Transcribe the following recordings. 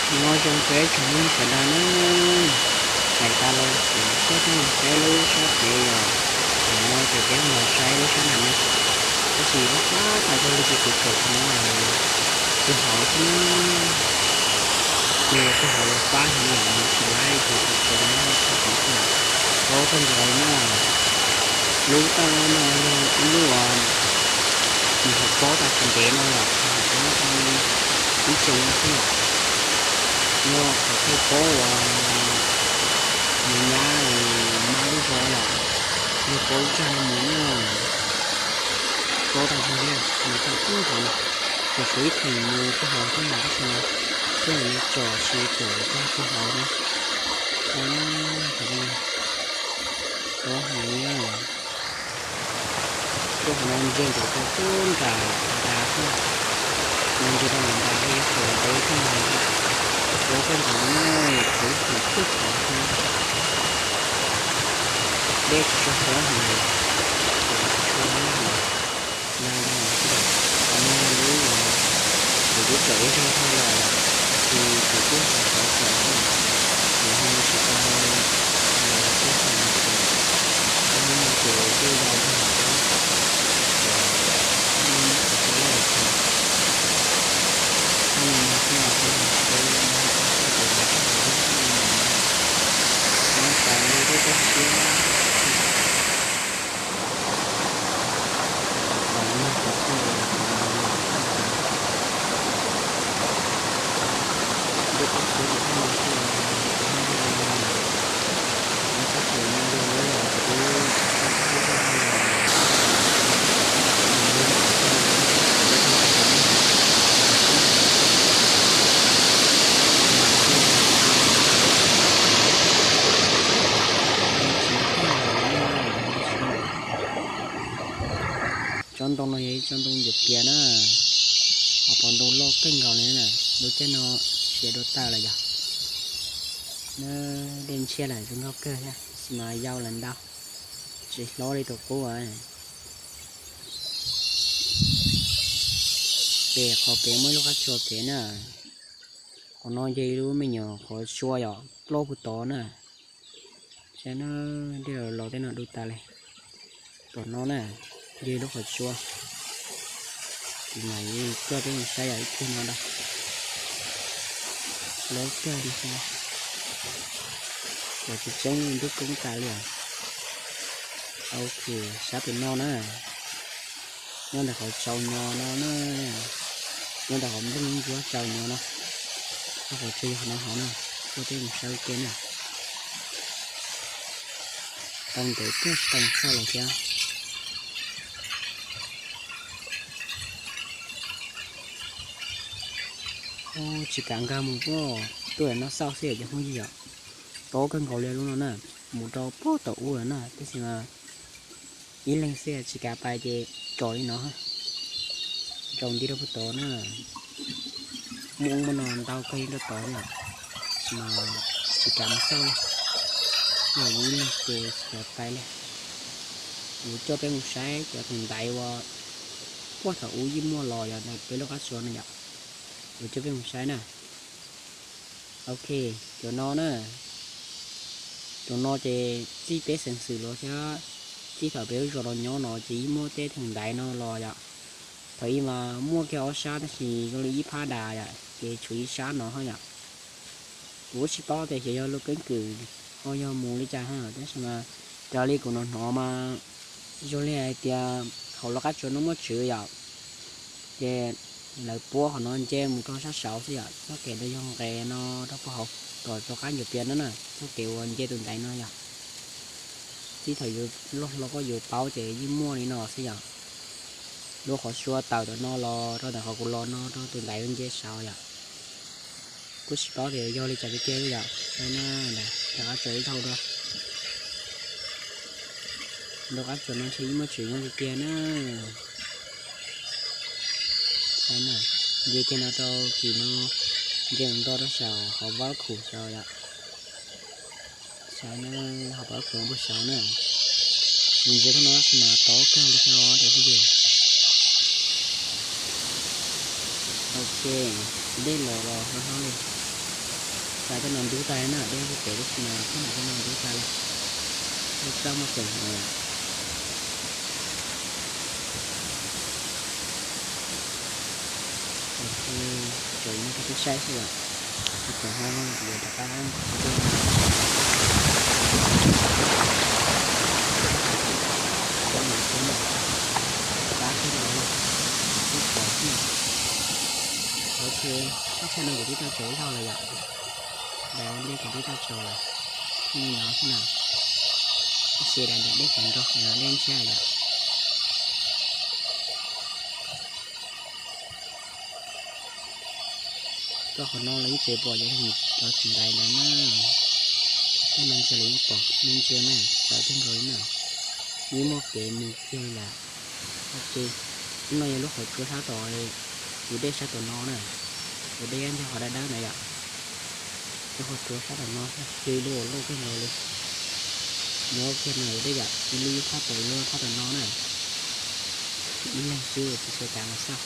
Nyob zoo peb tsoom mloog sawv daws na, txais tas los ces peb tuaj mus saib lub sab pem yom, thaum no ces peb los saib lub sab nram no, tab sis lub sab tas zog li ces kuv tsom no puag hauv xwb na, ces puag hauv los pab heev yom, tsis laib ces kuv tsom no tshaj kuv xwb yom, paub kawg nkaus li na. Lub taj no yog ib lub uas nws hauv plob tag tsis ntev no yom, hauv plob tau ib xyoo no xwb yom. Yog qhov chaw paub uas mus nyab mab lub zos yom, yog paub tsag no mus na, plob tag zog li, mus tau puag hauv no, tsuas tshuav ib theem mus puag hauv thiab yom, tab sis no peb yuav tsom tsis tsom tag puag hauv na. Paub heev li na. Tuaj qhov no ntsia ntawm rau puag nram nrad xwb, no ntsia rau nram nrad li qhov ntawd thiab no, paub kawg nkaus li na, qhov ib tug twg qhov xwb. Dej tsis tshua hlob heev, tsis tshua hlob heev, nag nag xwb yom. Qhov no lub, kuv twb tsom ib zaug dhau lawm, tab sis kuv kuj ho xav tsom thiab, kuv ho tsis tau los tuaj thaum no ces, hnub no ces twb yau dhau lawm thiab, ces kuv tsis tau los thaum, hnub no thiab ces peb nyob tau txog thaum no, nyob tas li lub caij tshiab. Tsob ntoo no yog ib tsob ntoo yuav pias na, ho pom ntoo loj kawg nkaus li na, lub caij no siav dua tawm lawm yog. Dej ntshiab lawm zoo nkauj kawg thiab, tab sis mas yau lawm ntau, tsis hlob li tus qub. Pem qhov pem muaj ib lub qab tsua pem na, qhov no yog ib lub me nyuam qhov tsua yom, ploj puag tod na. Saib na, dej los los tej no du tas li. Tom no na, yog ib lub qhov tsua, kuv mam li coj peb mus saib yog ib tug no ntag. Loj kawg li thiab, los tseeb tseeb li ntuj koob tas li os. Ok, sab pem no na, nyob ntawm qhov tsaus nyo no na, nyob ntawm qhov nplooj ntsuab tsaus nyo no, nyob qhov tsaus yog qhov no hauv na, tuaj peb mus saib ua ke na. Tau ntev kawg tsis tau mus txog los thiab. Tsis kam nkag mus pob, tuaj ntawm no xauj xwb yom cov phooj ywg yom. Tob kawg nkaus li lub no na, mus rau pob tom ub lawm na, tab sis mas ib leeg xwb tsis kam pais ces tsom li no, tsom nti rau puag tod na. Muaj ub muaj no ntau kawg li rau tod na, tab sis mas tsis kam mus xauj li, yog yus ib leeg ces tsis kam pais li. Kuv coj peb mus saib cov tus ntaiv uas puag thaum ub yeej muaj los yog ntawm peb lub qab tsua no yom. Kuv coj peb mus saib na. Ok, cov no na, cov no ces txij peb xeev xwm los thiab, txij thaum peb lub zos los nyob no ces yeej muaj tej tus ntaiv no los yom. Thaum ub mas muaj kiag ob sab tab sis zoo li ib phab das yom, ces tshuav ib sab no hos yom. Kuv tsis paub tias xyov yog lub keeb kwm ho yog mus li cas hos, tab sis mas raws li kuv hnov hnov mas zoo li hais tias hauv lub qab tsua no muaj tswv yom, ces lawv puab qhov no nce mus rau sab saud xwb yom, txoj kev ntawd yog nqes no rau puag hauv tom rov qab ncuav pias no na, txoj kev uas nce tus ntaiv no yom. Txij thaum yus loj hlob koj yuav paub ces yeej muaj li no xwb yom. Lub qhov tsua tawm tom no los rau ntawm qhov kuv los no rau tus ntaiv nce saud yom. Kuj tsis paub tias yog li cas tiag tiag yom. Rov qab tsom ib zaug dua. Lub qab tsua no ntshe yeej muaj tswv nyob tiag tiag na. Saib na, nce kiag no rau kis no, nce mus nto rau saum qhov vab khum saud yom. Saib na, qhov vab khum puag saud na. Nws ntsia thoob no mas tob kawg li thiab cov phooj ywg. Ok, dej los los hlob hlob li. Txawm tuaj no ntub tag na, deb pem tab sis mas txog no tuaj no ntub tag li, lub txaj muaj tseem heev. Tseem muaj tib saib xwb yom, tseem ho yuav rov qab ntxiv dej. Qab thiab no, ib qhov xwb. Ok, tab sis no kuv twb tau tsaus ib zaug lawm yom, daim ua ntej kuv twb tau tsaus lawm, li no xwb na, tab sis daim dej tseem nrog dej ntsiag yom. Rau qhov no lawv ib tsev pom cov tseem ntaiv ntawd na, tej no ntsia lawv ib pom me ntsia na, txawv kawg nkaus li na, yeej muaj kev mus kiag li lawm. Ok, lub no yog lub qhov tsua sab tom, tus dej sab tom no na, tus dej nyob ntawm qhov dawb dawb ntawd yom, lub qhov tsua sab tom no, hli lub uas loj kawg nkaus li. Nyob kiag no dej yom, ib lub thaj tom, ib lub thaj tom no na. Ib leeg xwb tsis tshua ceev los xwb,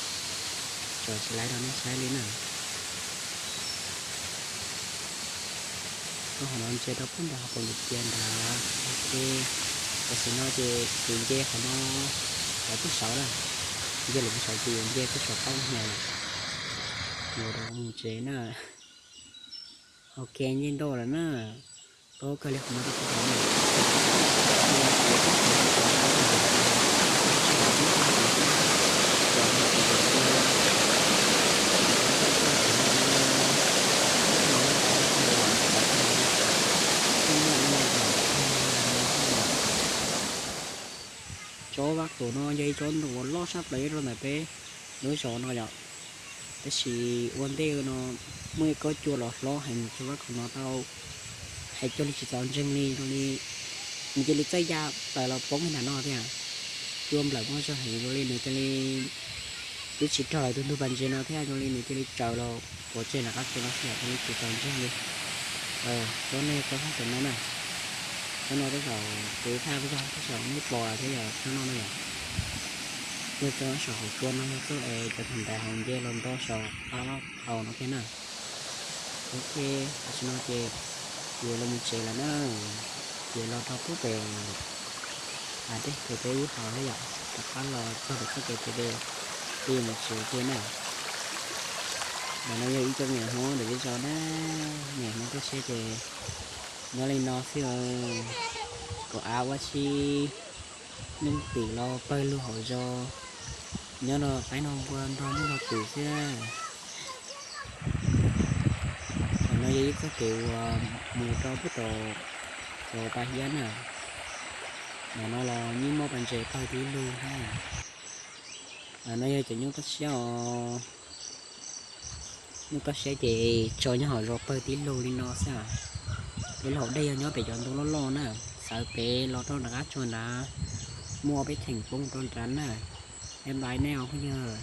tso tsis laib rau nej saib li na. Rau qhov no ntsia rau pem ntawm qhov pom lwm tiam ntawd. Ok, tam sim no ces kuv nce qhov no los puag saud na, nce los puag saud ces yuav nce puag saum qab hnyav lawm, yuav rov mus tsev na. Ok, nce ntau lawm na, tau kawg li qhov no rau puag saud na. Tsob vaj kaum no yog ib tsob ntoo uas loj tshaj plaws nyob rau ntawm peb lub zos no yom. Tab sis ua ntej no muaj ib kob cua los hlob heev, tsob vaj kaum no tau hais cog li tsis txaus ntseeg li, zoo li nws cia li txawj ya plaws los poob nram no thiab. Cua nplawm muaj zog heev, zoo li nws cia li twb tsis raug lawv tus ntug pas ntses no thiab, zoo li nws cia li tsaws los pov tseg nram qab tsua no thiab, zoo li tsis txaus ntseeg li. Tsob no yog tsob vaj kaum no na, tsob no tej zaum kuv thaj vaj zog tej zaum nej pom lawm thiab yom, tsob no na yom. Yog tsob saum hauv tsua no yog txoj es cov tseem ntaiv hauv nce los nto saum qab hau no thiab na. Ok, tam sim no ces yuav los mus tsev lawm na, ces los rau pub pem dej pem peb lub haus thiab yom, rov qab los txog pem txoj kev pem peb mus tsev ua ke na. Ntawm no yog ib co me nyuam Hmoob ntawm peb zos na, me nyuam Hmoob toj siab ces nyob li no xwb. Kaum av ua si, neej twm los pawg lug hauv zos, nyob no qaib no npua nrog neeg nrog twm xwb. Qhov no yog ib txoj kev uas mus rau pub rau, rau pas hiab na. Ntawm no los yeej muaj pas ntses pawg tib lug thiab. Ntawm no yog cov nyuj toj siab os. Nyuj toj siab ces tso nyob hauv zos pawg tib lug li no xwb. Peb lub hauv dej yog nyob pem cov ntoo loj loj na, txawv pem los rau nram qab tsua nrad, muaj peb cheem poob rau nrad na. Bye bye nej os phooj ywg.